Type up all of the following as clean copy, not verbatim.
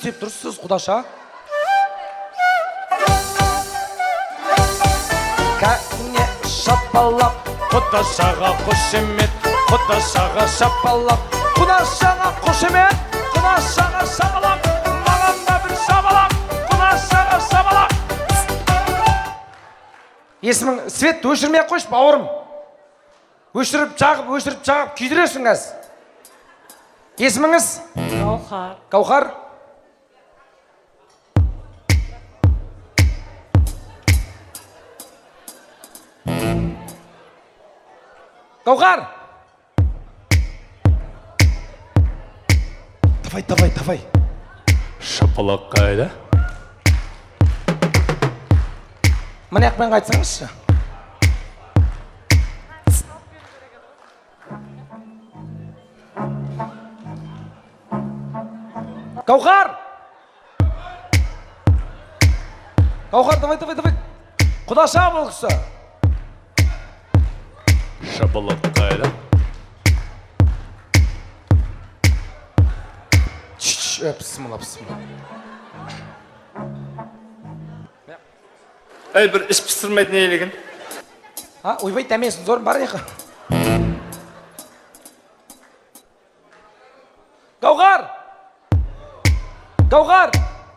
істеп тұрсыз, құдаша? Кәне, шапалақ құдашаға, қошемет! Құдашаға шапалақ, құдашаға қошемет! Құдашаға шапалақ, маған да бір шапалақ! Құдашаға шапалақ! Есімің? Свет өшірмей ақ қойшы, бауырым. Өшіріп жағып, өшіріп жағып күйдіресің қазір. Есіміңіз? Гаухар. Гаухар. Гаухар, давай, давай, давай! Шапалақ қайда? Мына жақпен қайтсаңызшы. Гаухар, Гаухар, давай, давай, давай! Құдаша бұл кісі. Шапалақ қайда? Чш, бісміллә, бісміллә! Ей, бір іш пыстырмайтын әйел екен. А, ойбай, дәмесін зор бар яқа. Гаухар, Гаухар,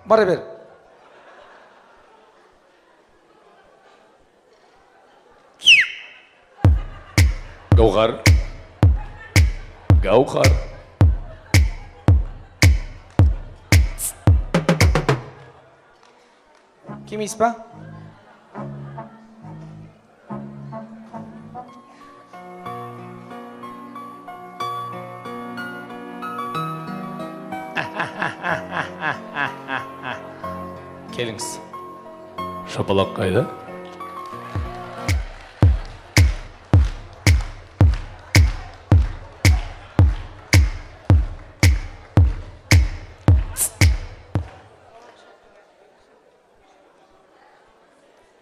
бара бер. Гаухар, Гаухар! Келмейсіз ба? Келіңіз. Шапалақ қайда?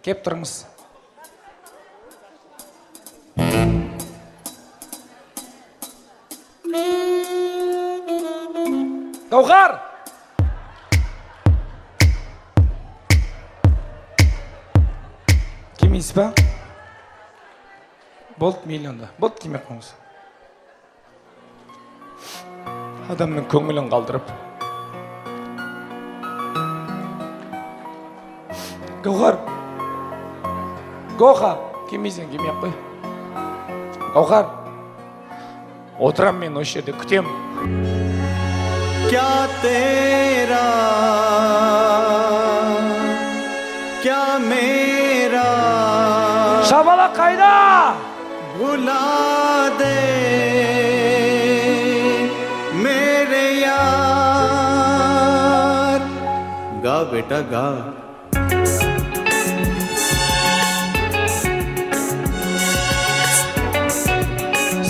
Кеп тұрыңыз. Гаухар! Келмейсіз ба? Болды, мейлі онда. Болды, келмей ақ қойыңыз. Адамның көңілін қалдырып. Гаухар! Гоха! Келмейсің, келмей ақ қой. Гаухар! Отырамын мен осы жерде, күтемін. क्या तेरा, क्या मेरा? Шапалақ қайда? भुला दे मेरे यार। गा बेटा, गा।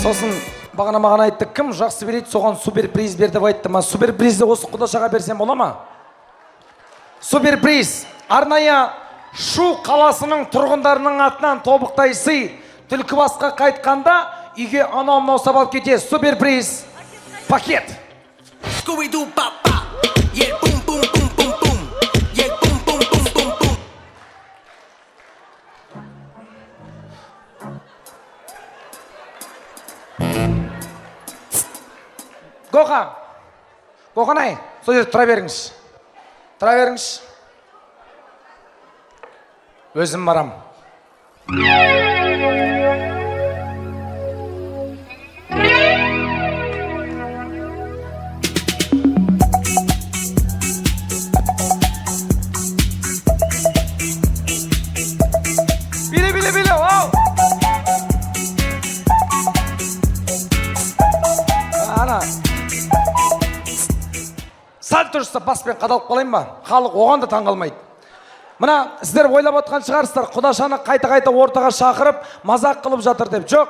Сосын бағана маған айтты, кім жақсы береді, соған супер приз бер деп айтты ма. Супер призді осы құдашаға берсем бола ма? Супер приз арнайы Шу қаласының тұрғындарының атынан тобықтай сый. Түлкібасқа қайтқанда үйге анау мынау ұстап алып кетесіз. Супер приз пакет. Scooby-Doo pop pop. Yeah, boom boom boom boom boom. Yeah, boom boom boom boom boom. Гоха, Гоханай, сол жерде тұра беріңіз, тұра беріңіз, өзім барам. Биле, биле, биле! Вау, ана сальто жасап, баспен қадалып қалайын ба? Халық оған да таңғалмайды. Мына сіздер ойлап отқан шығарсыздар, құдашаны қайта қайта ортаға шақырып, мазақ қылып жатыр деп. Жоқ.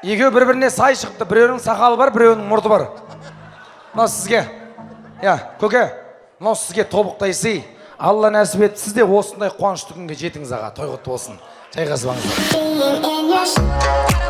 Екеуі бір біріне сай шығыпты. Біреуінің сақалы бар, біреуінің мұрты бар. Мынау сізге, иә, көке, мынау сізге тобықтай сый. Алла нәсіп етті, сіз де осындай қуанышты күнге жетіңіз, аға. Той құтты болсын, жайғасып алыңыздар. Being in your